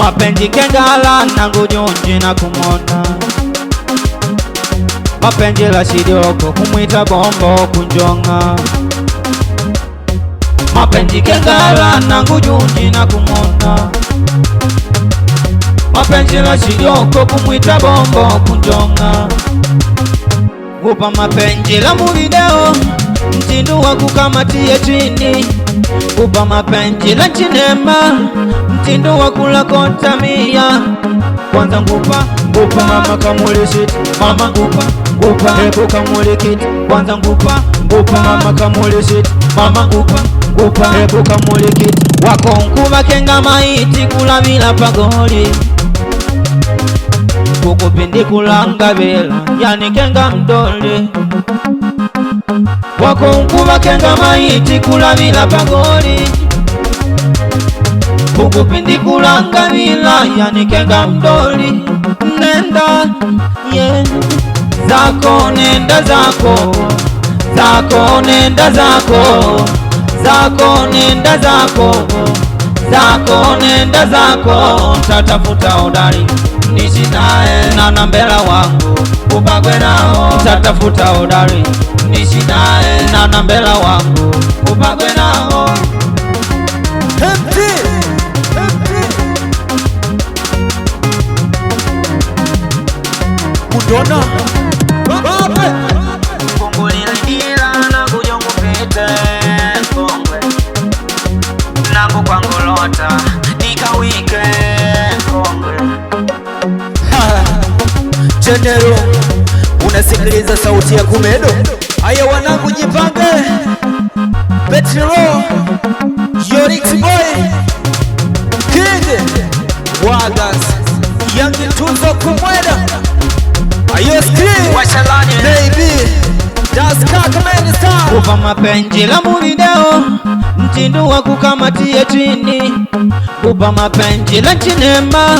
Mapenzi kengala nangu junji na kumona. Mapenzi la shidoko kumwita bombo kunjonga. Mapenzi kengala nangu junji na kumona. Mapenzi la shidoko kumwita bombo kunjonga. Ngupa mapenzi la muvideo mtindo wa kukamatia chini. Ngupa mapenzi la chinema mtindo wa kulakota mia. Kwanza ngupa ngupa mama kamulisit mama ngupa ngupa hebu kamulikit. Kwanza ngupa ngupa mama kamulisit mama ngupa ngupa hebu kamulikit. Wako nkuba kenga maiti kulamila pagoli kukupindi kulanga bela yani kenga mdole. Wako nkuba kenga maiti kulamila pagoli kukupindi kulanga bila yani kenga mdoli. Nenda yeah. Zako nenda zako zako nenda zako zako nenda zako zako nenda zako. Tatafuta hodari nishi naye na nambela wangu upagwe nao. Tatafuta hodari nishi naye na nambela wangu upagwe nao. MT Mudona Babe Kungulila na kujongupite kongwe nangu kwangulota nikawike kongwe. General, unasikiliza sauti ya Kumedo. Aya wanangu, jipange. Petro, Yorix Boy, King Wagas, Young Tuzo Kumweda, Ayo Screen, Washalani Baby, Das Kakaman Star. Kupa mapenzi la muvideo mtindo wa kukamatia chini. Kupa mapenzi la chinema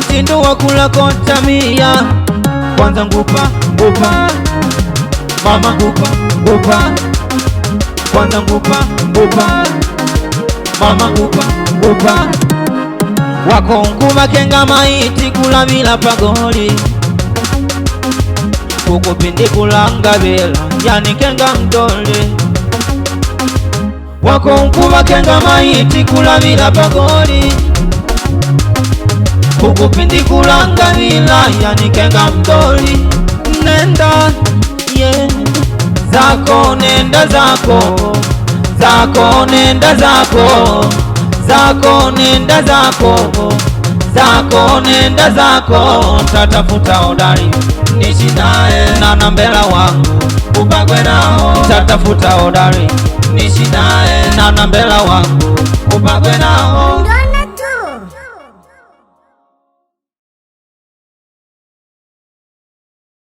mtindo wa kulakota mia. Kwanza ngupa ngupa mama ngupa ngupa. Kwanza ngupa ngupa mama ngupa ngupa. Wako nkuba kenga maiti kulamila pagoli kukupindi kulanga bela yani kenga mdole. Wako nkuba kenga maiti kulamila pagoli kukupindi kulanga bila yani kenga mdoli. Nenda yeah. Zako nenda zako zako nenda zako zako nenda zako zako nenda zako. Tatafuta hodari nishi naye na nambela wangu upagwe nao. Tatafuta hodari nishi naye na nambela wangu upagwe nao.